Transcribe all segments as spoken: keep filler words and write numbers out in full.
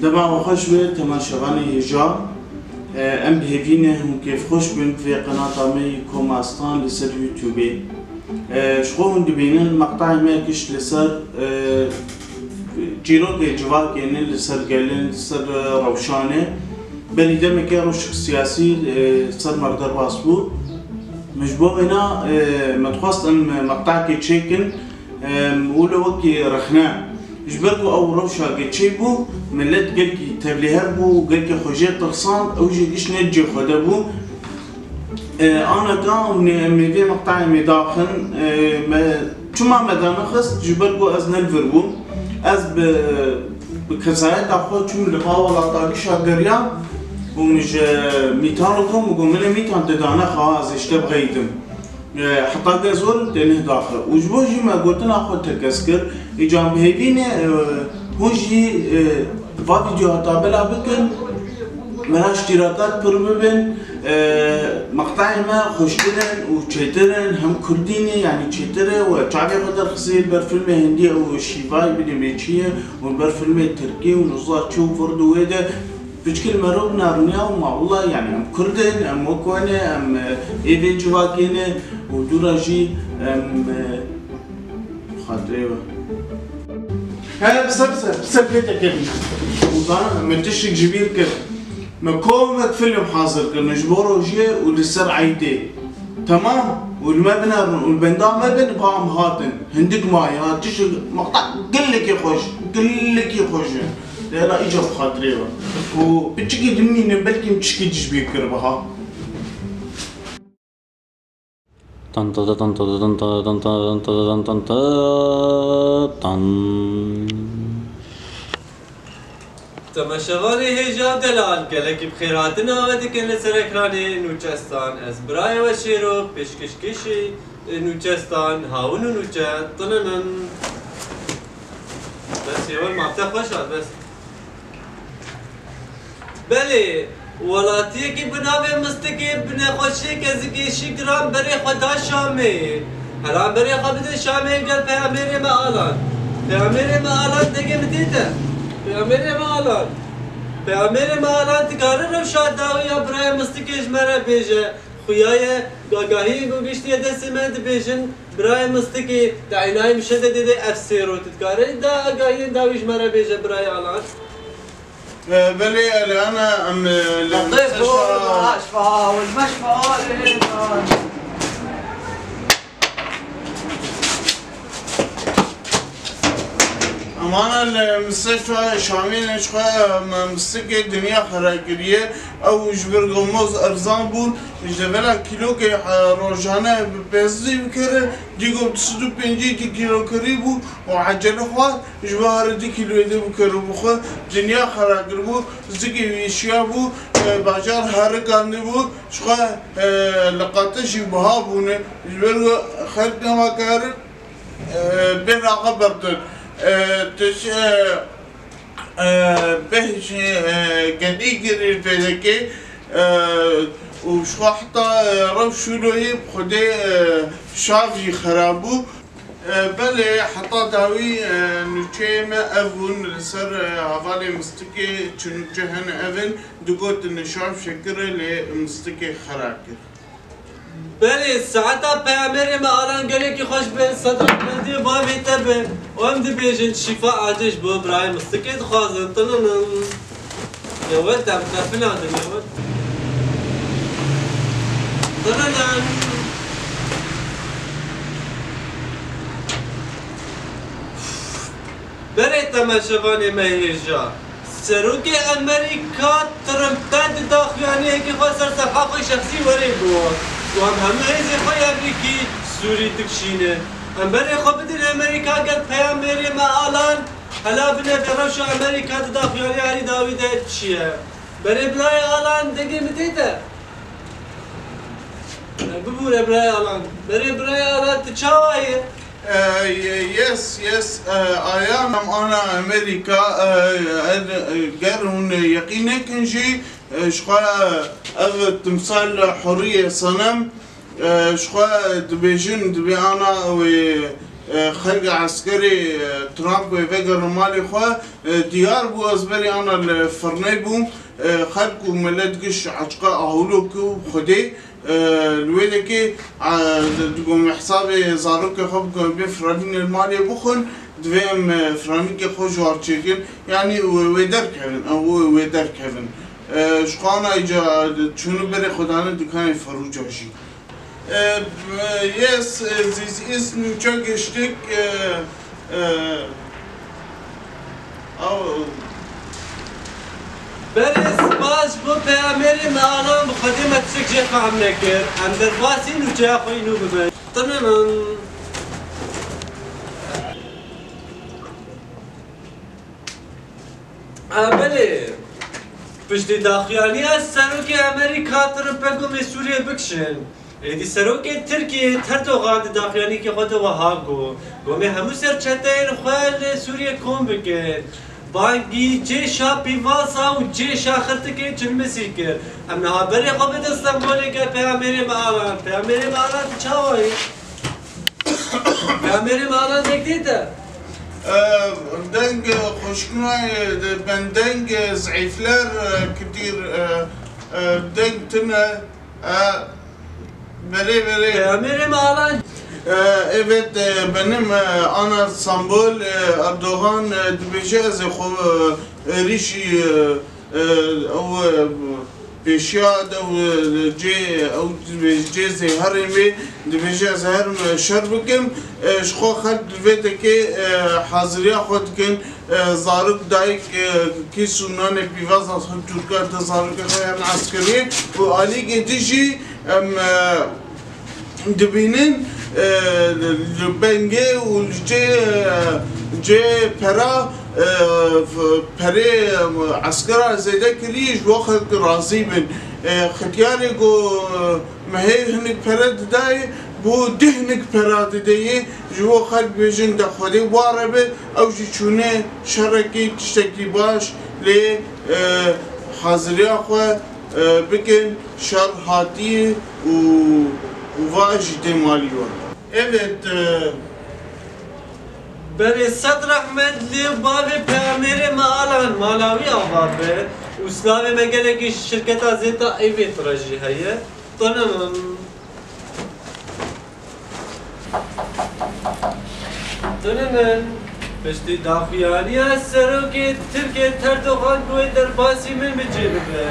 Dema we xweş be temaşevanê hêja. Em bi hêvî ne hûn kêfxweş bin vê qenata me yî Koma Stan li ser YouTubeê. Ji xwe hûn dibînin meqtayê me giş li ser çîrokê civakê ne, li ser gelin, li ser rewşanê. Berî demekê rewşik siyasî ser me re derbas bû. Min ji bo wêna me dixwest em meqtakê çêkin. Em, û li wekî rexne. Ji ber ku ew rewşa ge çêbû, milet gelkî tevlîhev bû û gelkî xwe jê tirsand, ew jî giş ne cê xwe de bû. E, aneka hûn ê em ê vê meqtayê me daxin, e, me, çima me danexist? Ji ber ku ez ne li vir bûm. Ez bi, bi kesayeta xwe çûm li va welata gişa geriya û min ji Mîtan re got, min got, min ê Mîtan tu danexe, ez ê ji te bixeyitim. E, heta ke zor têne daxil. Û ji bo jî me gotina xwe tekez kir. Îca em bi hêvî ne, e, hûn jî, e, va vîdyoya tabela bikin. Me re îştîrakat pir bibin. E, meqtayê me xweştir in û çêtir in. Hem kurdî ne, yanî çêtir e û çavê xwe derxisî li ber filmê hindî û şîvayê bidî bê çi ye û li ber filmê tirkî û nizam çi û vird û wê de. Piçkil mero binarniya û ma wila, yanî em kurd in, em wek we ne, em, e, ê vê civakê ne û dûra jî em, e, xatirê we. He, bi ser, bi ser, bi ser pêtekê bî. Û zanim, me tiştik ji bîr kir. Me komek fîlm hazir kirin ji bo rojiyê û li ser eydê. Temam. Û li me binerin û li benda me bin, ba em hatin. Hindik maye, ha, tişt, meqta gelekî xweş, gelekî xweş e. Lê hela îca bi xatirê we. Û piçikî dimînin, belkî min tişkî ji bîr kiribiha. Tan, tan, tan, tan, tan, tan, tan, tan, tan, tan, tan, tan, tan. Temaşevanê hêja delal, gelekî bi xêr hatina we dikin li ser ekranê Nûçestan. Ez birayê we Şêro, pêşkêşkêşî Nûçestan, hawin û nûçe, tininin. Bes, hêwal ma te xweş hat, bes. Belê, welatiyekî bi navê Mistikê bi nexweşiyeke zikê şî giran berê xwe da Şamê. Hela em berê xwe bidin Şamê gel peyamêrê me Alan. Peyamêrê me Alan dengê min tê te. Peyamêrê me Alan. Peyamêrê me Alan dikare rewşa dawî ya birayê Mistikê ji me re bêje. Xuya ye, agahiyê ku giştiye destê me dibêjin, birayê Mistikê, di eynayê min şede dê dê ev sêro. Tu dikarî da agahiyên dawî ji me re bêje birayê Alan? E, belê, Eliana, em, e, li Latife, Mistê Şa- Aşfa, û Meşfa, Aman li Mistê Şa-, Şamî ne ji xwe, em, Mistikê dinya xera kiriye. Ew ji vir gomoz erzan bûn. Ji devela kîlokê, e, rojane bi pêzdî bikire, dî got du sed û pêncî kîlo kirî bû û ecele xwe ji bo herî du kîloyê dê bikiribû xwe, dinya xera kiribû, zikê wî şiyabû, e, bajar herikandibû, ji xwe, e, li qate jî biha bûne, ji ber ku xelk nema karin, e, bê naxe bertin. E, tu, e, e, beh jî, e, gedî girî pêdekê, e, û ji xwe heta, e, rew şûloyê bi xwedê, e, şav jî xera bû. E, belê, heta dawî, e, nûçeyê me ev bûn, li ser, e, hevalê mistikê çi nûçe hene ev in, digotin nişan şekirê lê mistikê xera kir. Belê, saeta peyamêrê me Alan gelekî xweş be, sedra mendiyê bavê te be. Û em dibêjin şîfa acil ji bo birayê mistikê dixwazin. Tininin. Yewet em tefinandin, yewet. Tininin. Berê temaşevanê me hêja. Serokê Amerîka Trump di daxuyaniyekî xwe ser sefha xwe şexsî werê got. Û em hemû hêzên xwe yê Amerîkî Sûrî dikişînin. Em berê xwe bidin Amerîka gel peyamêrê me Alan. Hela bineve rewşa Amerîka di daxuyaniyê herî dawî de çi ye? Berê birayê Alan dengê min tê te? Bibûre birayê Alan. Berê birayê Alan tu çawa yê? E, ye-, yes, yes, e, I am. Em ana Amerîka, e, e, ger hûn yeqîn nekin jî, e, ji xwe, e, ev timsal huriyê senem, e, ji xwe dibêjin, dibê ana wê, E, xelk eskerê, e, Trump wê vegerin malê xwe, e, diyar bû, ez berî ana li firnê bûm. E, xelk û milet giş eşqa ahûlok û Xwedê, e, li wê dekê, e, di, digo me hesabê zarokê xwe bikin, bê firanînê li malê bixwin, divê em, e, firanîkê xwe ji war çêkin. Yanî wê, wê derkevin, ew wê, wê derkevin. E, ji xwe ana îca çûnî berê xwe dane dikanê Ferûca jî. E, yes, e, this is Nûçe Giştik, e, e, ew, Berê spas bo peyamêrê me Alan, bi Xwedê me tiştek jê fehm nekir. Em derbasî nûçeya xwe înû bibin. Tininim. E, belê. Piştî daxuyaniya serokê Amerîka Trump pego me Sûriyê bikişin. Êdî serokê Tirkiyê Erdogan di daxuyaniyekê xwe de wiha got, got me hemû ser çeteyên xwe li Sûriyê kom bikin. Bangî cêşa pîvaza û cêşa xirtikê çilmisî kir. Em niha berê xwe bidin Stenbolê gel peyamêrê me Alan. Peyamêrê me Alan tu çawa yî? Peyamêrê me Alan deng tê te? E, deng xweşikina, e, ben deng, e, zayıflar, e, ktir, e, e, deng tine. E, berê, berê. Peyamêrê me Alan. E, evet, e, benim, e, ana Stambol, e, Erdogan, e, dibêje ez ê xwe, e, êrîşî, e, e, ew, e, pêşiya de, e, cê, ew dibêje cê zê herêmê, dibêje ez herim, e, şer bikim. E, ji xwe xelk li vê dekê, e, haziriya xwe dikin. E, zarok, dayik, e, kîs û nanê pîvaza xwe Tirka de zarokê xwe yan eskeriyê û alîgê din jî em, e, dibînin, e, li bengê û li cê, e, cê pera, e, f-, perê, e, eskera zêde kirî ji bo xelk razî bin. E, xityarê ku me hê hinek pere didayê, bû dih hinek pera dideyê, ji bo xelk bêjin de Xwedê ware be, ew jî çûne şerekî tiştekî baş, lê, e, haziriya xwe, e, bikin, şer hatiye û, û va jî dê malî we. Evet, e, Berê sed rehmet li bavê peyamêrê me Alan, mala wî ava be û silavê me gelekî ji şirketa Zêta Evê tira jî heye. Tininim. Tininim. Piştî daxuyaniya serokê Tirkê Erdogan ku wê derbasî min bi cê bibe.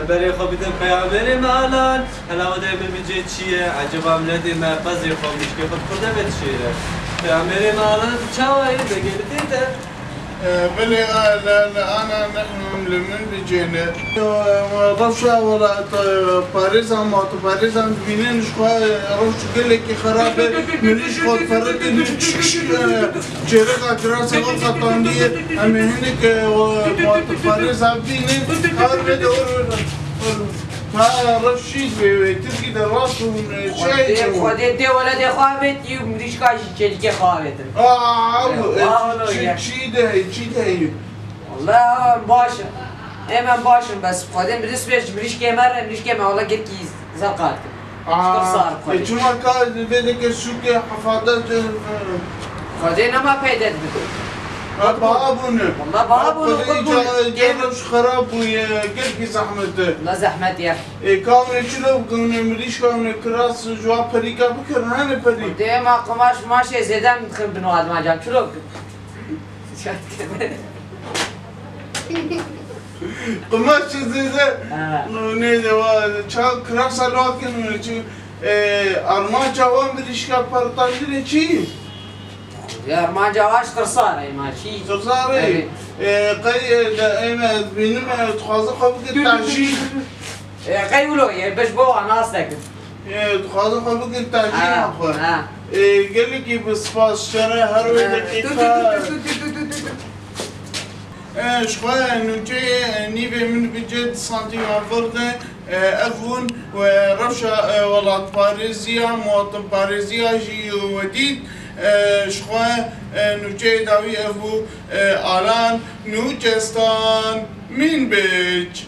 Em berê xwe bidin peyamêrê me Alan. Hela wede min bi cê çi ye? Eceba miletê me pezê xwe, mirîşkê xwe dikurde ve çi ye? Peyamêrê me Alan çawa ye? Dengê li tê te? Belê, e, le, le, ana nexmim li min bicêne. E, Rewşa welat, e, parêzan, ma tu parêzan dibînin ji xwe, e, rewş gelekî xerab e. Mirîş xwe diferidin, çêreka kirasa xwe qetandiye. Em ê hinek, e, ma tu parêza bibînin. Her vê de wer, wer, wer. Ha, rewş çî dibe wê? Tirkî de rast û, e, şey Xwedê, dibe. Xwedê dê weledê xwe avêtî û mirîşka jî çêlikê xwe avêtin. Aa, e, Aa, çi, çi, çi de heye, çi de heye? Wala em baş in. Em, em baş in, bes Xwedê mirîs bê ji mirîşkê me re, mirîşkê me wala gelkî zexat kir. Aa, Piştir sar e, Xwedê. Çima ka vê deke sûkê hefada de, e, Xwedê nema peyde dibin. Ha, baha bûne. Wala baha bûne, Xwedê qut bûne. Îca, îca rewş xerab bûye, gelkî zehmet e. Ne zehmet ye. Ê, ka hûn ê çilo bikin, hûn ê mirîşka, hûn ê kiras, ji wa perîka bikirin, hene perî. Xwedê ma qimaş maşê zêde min dixin bin wadima can, çilo bikin. Qimaşê zêde. Ha. Nê de wa, ça kirasa li wa kin, çi, e, armanca wan mirîşka pertandinê çi? Ya armanca wa ji tirsar e, ma çi? Tirsar e. Evet. E, qey, e, de, em, ez bînim, e, dixwazim xwe bikin tajî. E, qey wilo ye, biş bo wa nas nekin. E, dixwazim xwe bikin tajîna xwe. Ha, ha. E, gelekî bi spas, şere her wê deqîqa. E, ji xwe nûçeyê nîvê min bi cê di santîma vir de, e, ev bûn we rewşa, e, welatparêziya, muwatinparêziya jî we dît. E, ji xwe, e, nûçeyê dawî ev bû, e, Alan Nûçestan Mînbic.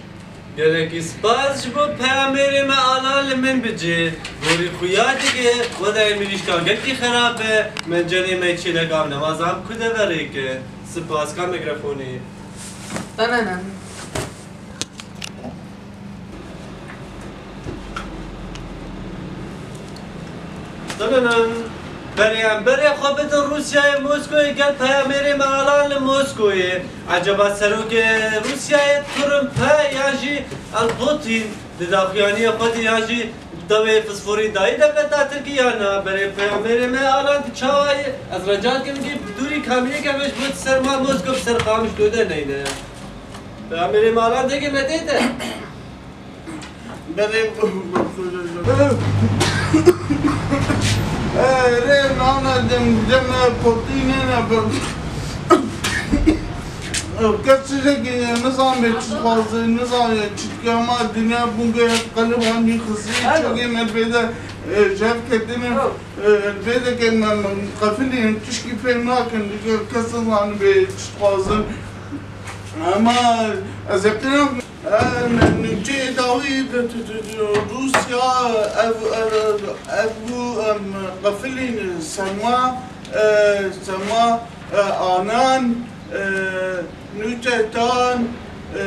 Gelekî spas ji bo peyamêrê me Alan li min bicê. Gorî xuya dike, wezayê mirîşkan gelkî xerab e. Mencelê me çêlek av nema zam ku deverê ke. Spas ka mikrofonê. Tenen. Tenen. Berê em berê xwe bidin Rûsyayê Moskoyê gel peyamêrê me Alan li Moskoyê. Eceba serokê Rûsyayê Trump e ya jî El Putin? Di daxuyaniya xwe de ya jî dawê fosforî dayî dewleta Tirkî ya na? Berê peyamêrê me Alan di çawa ye? Ez rica dikim ki bi dûrî kamîrêke me ji bo di ser ma Moskow bi ser qamişlo de neyne. Peyamêrê me Alan degê me tê de. Berê Erê nana dem dem Putinê ne. Kes tiştekî nizanibê çi dixwaze, nizanibê çi dike, ama dinya bûnge qelib handî xizî, çokê me pê de, e, jev ketine, e, pê de ke me, me qefilî tişkî fêm nakin, dike kes nizanibê çi dixwazin. Ama ez ê qîna, e, nûçeyê dawî bi, tu, tu, tu, Rûsya, ev, ev, ev bû, em, qefilîn serma, e, serma, e, anan, e, nûçetan, e,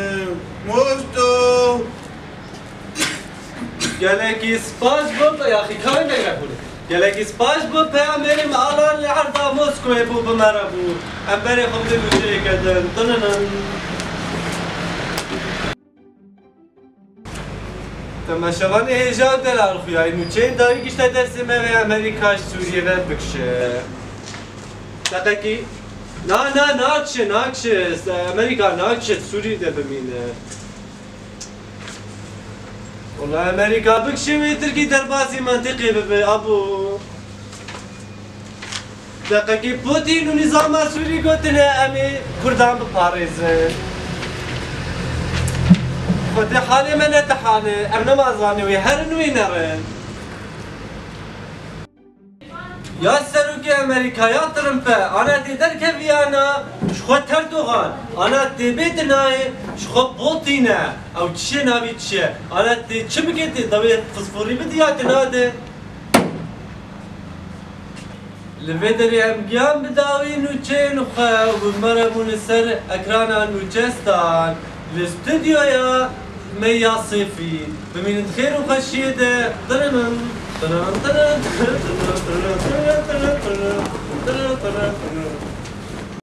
mosto. Gelekî spas bo, yaxî kawê me gexûne. Gelekî spas bo peyamêrê me Alan li erda Moskoyê bû bi me re bû. Em berê xwe bidin nûçeyê kedin. Tininin. Temaşevanê hêja û delal xuyayî nûçeyên dawî gişte dersê me ve Amerîka ji Sûriyê ve bikişe. Deqekî. Na, na, nakişe, nakişe. Amerîka nakişe, Sûriyê de bimîne. Wala Amerîka bikişe wê Tirkî derbasî mentiqê bibe, abo. Deqekî Putin û nîzama Sûrî gotine em ê Kurdan biparêzin. Xwedê halê me netihane, em nema zanê wê herin wê nerin. Ya serokê Amerîka ya Trump e, ana tê derkeviyana ji xwe Terdogan, ana tê bê dinayê ji xwe Putin e. Ew çi ye navî çi ye? Ana tê çi bike tê dawê fosforî bidiyate nade. Li vê derê em giyan bi dawî nûçeyên xwe û me re bûne ser ekrana Nûçestan. Li stûdyoya me ya Sêfî. Bimînin di xêr û xweşiyê de. Tırının, tırının, tırın, tırın, tırın, tırın, tırın, tırın, tırın, tırın, tırın, tırın.